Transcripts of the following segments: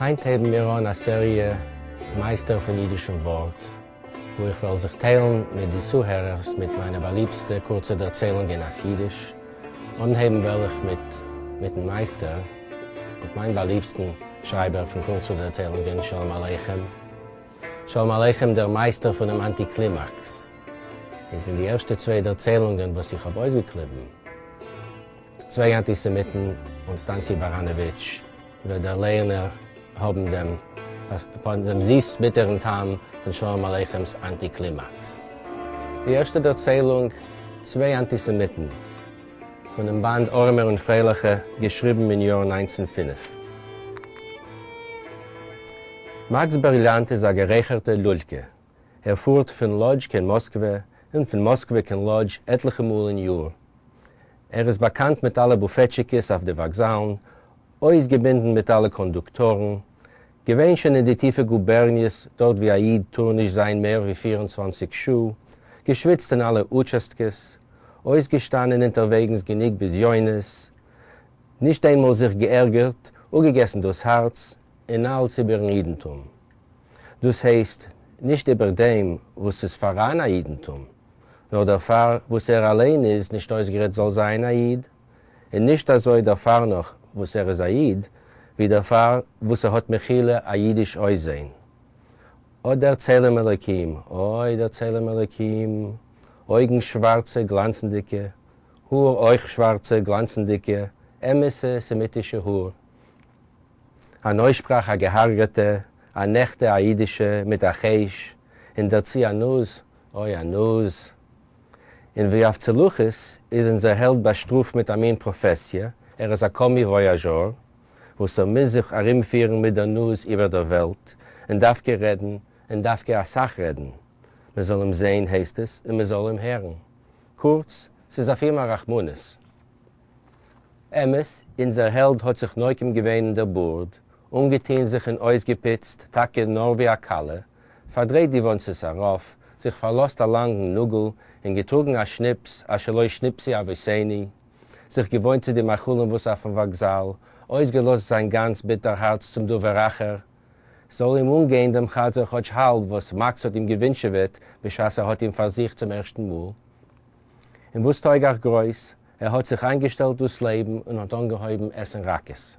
היינט הייבן מיר אן א סעריע מייסטער פון אידישן ווארט, וואו איך וועל זיך טיילן מיט די צוהערערס מיט מיינע באליבסטע קורצע דערציילונגען אויף אידיש. אנהייבן וועל איך מיט מיטן מייסטער, מיט מיין באליבסטן שרייבער פון קורצע דערציילונגען, שלום עליכם. שלום עליכם דער מייסטער פונעם אנטיקלימאקס, איז אין די ערשטע צוויי דערציילונגען וואס איך האב אויסגעקליבן, צוויי אנטיסעמיטן און סטאנציע באראנאוויטש, וועט דער לייענער האבן דעם דעם זיס ביטערן טעם פון שלום עליכם'ס אנטיקלימאקס. די ערשטע דערציילונג, צוויי אנטיסעמיטן, פונעם באנד ארעמער און פרייליכע, געשריבן אין יאר 1905. מאקס בריליאנט איז א גערייכערטע לולקע. ער פארט פון לאדזש קיין מאסקווע און פון מאסקווע קיין לאדזש עטליכע מאל אין יאר. ער איז באקאנט מיט אלע בופעטשיקעס אויף די וואקזאלן, אויסגעבינדן מיט אלע קאנדוקטארן, געווען שוין אין די טיפע גובערניעס, דארט ווי א איד טאר נישט זיין מער ווי 24 שעה, געשוויצט אין אלע אוטשאסטקעס, אויסגעשטאנען אונטערוועגנס גענוג בזיונות, נישט איינמאל זיך געערגערט, אפגעגעסן דאס הארץ, און אלץ איבערן אידנטום. דאס הייסט, נישט איבער דעם וואס ס'איז פאראן א אידנטום, נאר דערפאר וואס ער אליין איז, נישט אויסגערעדט זאל זיין, א איד, און נישט אזוי דערפאר נאך וואס ער איז א איד, ווי דערפאר וואס ער האט מחילה א אידיש אויסזען. אט דער צלם אלוקים, אוי דער צלם אלוקים, אויגן שווארצע גלאנצנדיקע, האר אויך שווארצע גלאנצנדיקע, אמת'ע סעמיטישע האר. אן אויסשפראך א געהרגעטע, אן עכטע א אידישע, מיט א חש, און דערצו א נאז, אוי א נאז. און ווי אויף צו להכעיס איז אונזער העלד באשטראפט מיט א מין פראפעסיע, ער איז א קאמי-וואיאזשאר, וואס ער מוז זיך ארומפירן מיט דער נאז איבער דער וועלט, און דווקא רעדן, און דווקא א סך רעדן. מען זאל אים זען, הייסט עס, און מען זאל אים הערן. קורץ, ס'איז אויף אים א רחמנות. אמת, אונזער העלד האט זיך נוקם געווען אין דער בארד, אנגעטוהן זיך און אויסגעפוצט, טאקע נאר ווי א כלה, פארדרייט די וואנצעס ארויף, זיך פארלאזט א לאנגן נאגל, און געטראגן א שניפס, אשר לא שניפסו אבותינו, זיך געוואוינט צו די מאכלים וואס אויפן וואקזאל, אויסגעלאזט זיין גאנץ ביטער הארץ צום דבר אחר, זאל אים אנגיין דעם חזר כאטש האלב וואס מאקס האט אים געווינטשעוועט בשעת ער האט אים פארזוכט צום ערשטן מאל. און וואס טויג אייך גרויס, ער האט זיך איינגעשטעלט דאס לעבן און האט אנגעהויבן עסן ראקעס.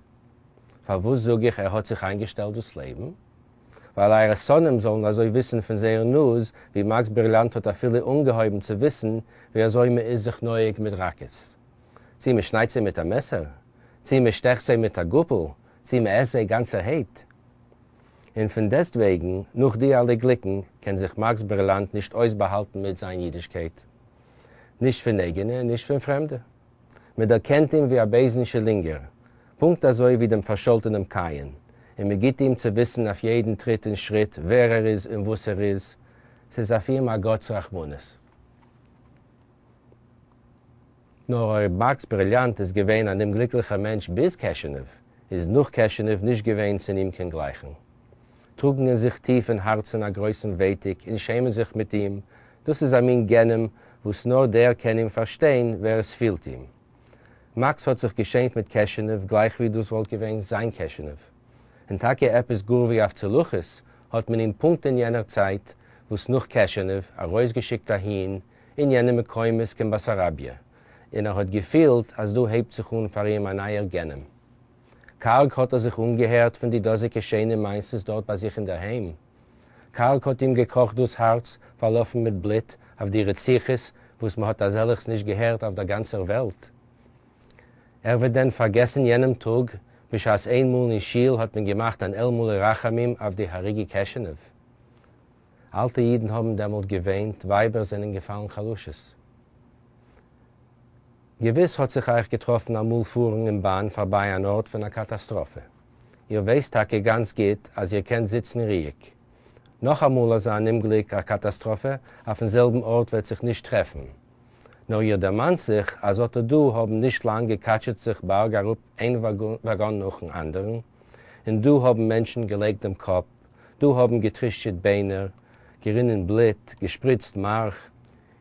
פארוואס זאג איך ער האט זיך איינגעשטעלט דאס לעבן? ווייל אייערע שונאים זאלן אזוי וויסן פון זייער נאז ווי מאקס בריליאנט האט אפילו אנגעהויבן צו וויסן ווי אזוי מען איז זיך נוהג מיט ראקעס. צי מען שניידט זיי מיט א מעסער, צי מען שטעכט זיי מיט א גאפל, צי מען עסט זיי גאנצערהייט. און פון דעסטוועגן, נאך די אלע גליקן, קען זיך מאקס בריליאנט נישט אויסבאהאלטן מיט זיין אידישקייט. נישט פון אייגענע און נישט פון פרעמדע. מען דערקענט אים ווי א בייזן שילינגער, פונקט אזוי ווי דעם פארשאלטענעם קין, און מען גיט אים צו וויסן אויף יעדן טריט און שריט ווער ער איז און וואס ער איז, ס'איז אויף אים א גאט'ס רחמנות. נאר אויב מאקס בריליאנט איז געווען אן אומגליקליכער מענטש ביז קעשענעוו, איז נאך קעשענעוו נישט געווען צון אים קיין גלייכן. טראגן אין זיך טיף אין הארצן א גרויסן ווייטיק און שעמען זיך מיט אים, דאס איז א מין גיהנום וואס נאר דער קען אים פארשטיין ווער עס פילט אים. מאקס האט זיך געשעמט מיט קעשענעוו גלייך ווי דאס וואלט געווען זיין קעשענעוו. און טאקע עפעס גאר ווי אויף צו להכעיס האט מען אים פונקט אין יענער צייט וואס נאך קעשענעוו ארויסגעשיקט אהין אין יענע מקומות קיין באסאראביע, און ער האט געפילט אז דא הייבט זיך אן פאר אים א נייער גיהנום. קארג האט ער זיך אנגעהערט פון די דאזיגע שיינע מעשות דארט ביי זיך אינדערהיים. קארג האט אים געקאכט דאס הארץ, פארלאפן מיט בלוט, אויף די רציחות וואס מ'האט אזעלכס נישט געהערט אויף דער גאנצער וועלט. ער וועט דען פארגעסן יענעם טאג, בשעת איינמאל אין שיל האט מען געמאכט אן אל מלא רחמים אויף די הרוגי קעשענעוו? אלטע אידן האבן דעמאלט געוויינט, ווייבער זענען געפאלן חלשות. געוויס האט זיך אייך געטראפן אמאל פארן אין באן פארביי אן ארט פון א קאטאסטראפע. איר ווייסט טאקע גאנץ גוט אז איר קענט זיצן רואיג. נאכאמאל אזא אן אומגליק, א קאטאסטראפע, אויפן זעלבן ארט וועט זיך נישט טרעפן. נאר איר דערמאנט זיך אז אטא דא האבן נישט לאנג געקאטשעט זיך בארג אראפ איין וואגאן נאכן אנדערן, און דא האבן מענטשן געלייגט דעם קאפ, דא האבן געטרישטשעט ביינער, גערינען בלוט, געשפריצט מארך,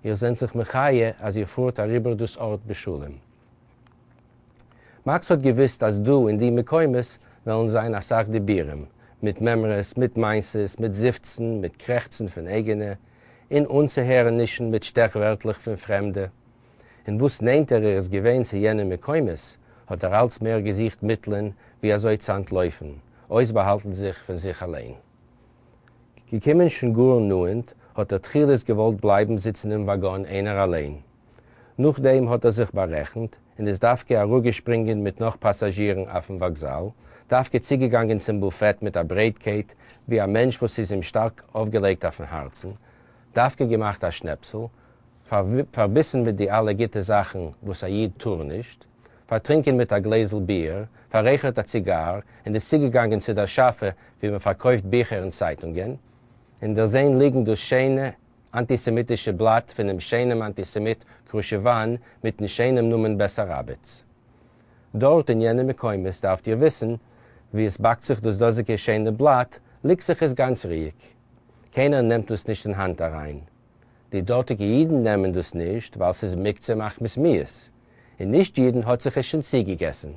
איר זענט זיך מחיה אז איר פארט אריבער דאס ארט בשלום. מאקס האט געוויסט אז דא אין די מקומות וועלן זיין אַ סך דיבורים, מיט מימרות, מיט מעשׂות, מיט זיפֿצן, מיט קרעכצן פֿון אייגענע, און אָנצוהערענישן מיט שטעכווערטלעך פֿון פֿרעמדע. און וואָס נענטער ער איז געווען צו יענע מקומות, האָט ער אַלץ מער געזוכט מיטלען, ווי אַזוי צו אַנטלויפֿן, אויסבאַהאַלטן זיך פֿון זיך אַליין. געקומען שוין גאָר נאָענט, האָט ער תּחילת געוואָלט בלײַבן זיצן אין וואַגאָן איינער אַליין. נאָך דעם האָט ער זיך באַרעכנט און איז דווקא אַראָפּגעשפּרונגען מיט נאָך פּאַסאַזשירן אויפֿן וואָקזאַל, דווקא צוגעגאַנגען צום בופֿעט מיט אַ ברייטקייט, ווי אַ מענטש, וואָס ס'איז אים שטאַרק אויפֿגעלייגט אויפֿן האַרצן, דווקא געמאַכט אַ שנעפּסל, פֿאַרביסן מיט די אַלע גוטע זאַכן, וואָס אַ ייִד טאָר נישט פֿאַרטרינקען מיט אַ גלעזל ביר, פֿאַררייכערט אַ ציגאַר און איז צוגעגאַנגען צו דער שאַפֿע, וווּ מע פֿאַרקויפֿט ביכער און צײַטונגען, און דערזען ליגן דאָס שיינע אַנטיסעמיטישע בלאַט פֿונעם שיינעם אַנטיסעמיט קרושעוואַן מיטן שיינעם נאָמען בעסאַראַבעץ. דאָרט, אין יענע מקומות, דאַרפֿט איר וויסן, וווּ עס באַקט זיך דאָס דאָזיקע שיינע בלאַט, ליגט זיך עס גאַנץ רואיק. קיינער נעמט דאָס נישט אין האַנט אַרײַן. די דאָרטיקע ייִדן נעמען דאָס נישט, ווײַל ס'איז מוקצה מחמת מיאוס. און נישט-ייִדן האָט זיך עס שוין צוגעגעסן.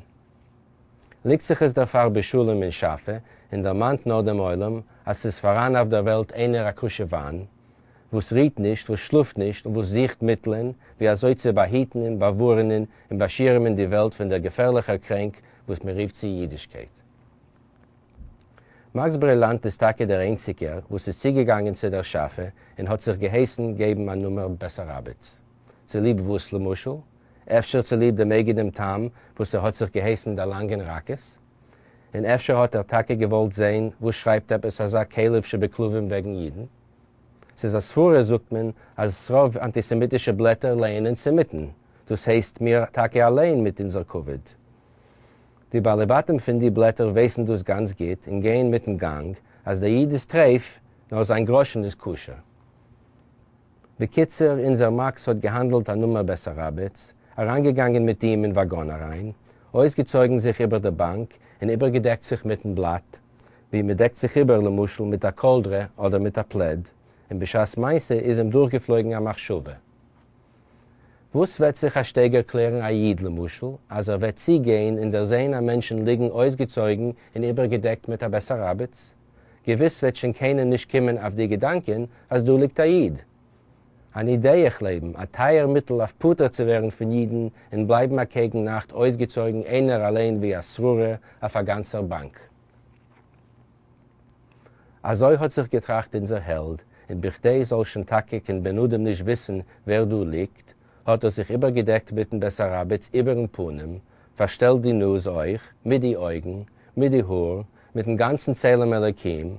ליגט זיך עס דערפֿאַר בשלום אין שאַפֿע און דערמאַנט נאָר דעם עולם, אַז ס'איז פֿאַראַן אויף דער וועלט איינער אַ קרושעוואַן, וואָס רוט נישט, וואָס שלאָפֿט נישט און וואָס זוכט מיטלען, ווי אַזוי צו באַהיטן און באַוואָרענען און באַשירעמען די וועלט פֿון דער געפֿערלעכער קרענק, וואָס מע רופֿט זי ייִדישקייט. מאַקס בריליאַנט איז טאַקע דער איינציקער, וואָס איז צוגעגאַנגען צו דער שאַפֿע און האָט זיך געהייסן געבן אַ נומער בעסאַראַבעץ. צוליב וואָס, למשל? אפשר צוליב דעם אייגענעם טעם וואס ער האט זיך געהייסן דערלאנגען ראקעס? און אפשר האט ער טאקע געוואלט זעהן וואס שרייבט עפעס אזא כלב שבכלבים וועגן אידן? ס'איז א סברה זאגט מען אז ס'רוב אנטיסעמיטישע בלעטער לייענען סעמיטן, דאס הייסט מיר טאקע אליין מיט אונזער כבוד. די בעלי בתים פון די בלעטער ווייסן דאס גאנץ גוט און גייען מיטן גאנג אז דער איד איז טרייף נאר זיין גראשן איז כשר. בקיצור, אונזער מאקס האט געהאנדלט א נומער בעסאראבעץ, אריינגעגאנגען מיט אים אין וואגאן אריין, אויסגעצויגן זיך איבער די באנק און איבערגעדעקט זיך מיטן בלאט, ווי מ'דעקט זיך איבער למשל מיט א קאלדרע אדער מיט א פלעד, און בשעת מעשה איז אים דורכגעפלויגן א מחשבה. וואס וועט זיך א שטייגער קלערן א איד למשל, אז ער וועט צוגיין און דערזעהן א מענטשן ליגן אויסגעצויגן און איבערגעדעקט מיט א בעסאראבעץ? געוויס וועט שוין קיינער נישט קומען אויף די געדאנקען אז דא ליגט א איד. אן אידעע כ'לעבן, א טייער מיטל אויף פטור צו ווערן פון אידן און בלייבן אקעגן נאכט אויסגעצויגן איינער אליין ווי א שררה אויף א גאנצער באנק. אזוי האט זיך געטראכט אונזער העלד, און בכדי זאל שוין טאקע קיין בן אדם נישט וויסן ווער דא ליגט, האט ער זיך איבערגעדעקט מיטן בעסאראבעץ איבערן פנים, פארשטעלט די נאז אויך, מיט די אויגן, מיט די האר, מיטן גאנצן צלם אלוקים,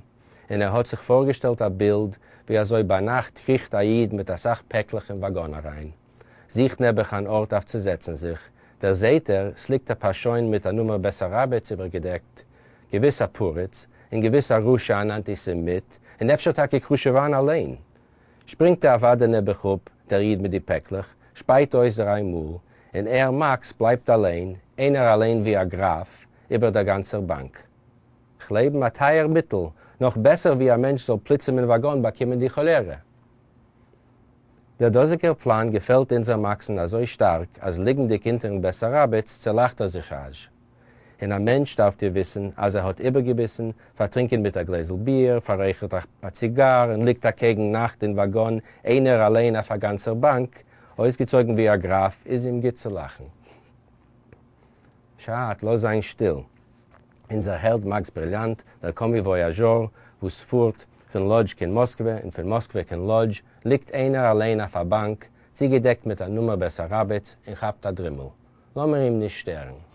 און ער האט זיך פארגעשטעלט א בילד ווי אזוי ביינאכט קריכט א איד מיט אסאך פעקלעך אין וואגאן אריין, זוכט נעבעך אן ארט אויף צו זעצן זיך, דערזעהט ער, ס'ליגט א פארשוין מיט א נומער בעסאראבעץ איבערגעדעקט, געוויס א פריץ, און געוויס א רשע אן אנטיסעמיט, און אפשר טאקע קרושעוואן אליין. שפרינגט ער אוודאי נעבעך אפ, דער איד מיט די פעקלעך, שפייט אויס דריי מאל, און ער, מאקס, בלייבט אליין, איינער אליין ווי א גראף, איבער דער גאנצער באנק. כ'לעבן, א טייער מיטל, נאך בעסער ווי א מענטש זאל פלוצים אין וואגאן באקומען די כאלערע. דער דאזיגער פלאן געפעלט אונזער מאקסן אזוי שטארק, אז ליגנדיג אונטערן בעסאראבעץ צעלאכט ער זיך אזש. און א מענטש, דארפט איר וויסן, אז ער האט איבערגעביסן, פארטרינקען מיט א גלעזל ביר, פאררייכערט א ציגאר און ליגט אקעגן נאכט אין וואגאן איינער אליין אויף א גאנצער באנק, אויסגעצויגן ווי א גראף, איז אים גוט צו לאכן. שאַט, לאז זיין שטיל. אונזער העלד מאקס בריליאנט, דער קאמי-וואיאזשאר, וואס פארט פון לאדזש קיין מאסקווע און פון מאסקווע קיין לאדזש, ליגט איינער אליין אויף א באנק, צוגעדעקט מיט א נומער בעסאראבעץ און כאפט א דרימל. לאמיר אים נישט שטערן.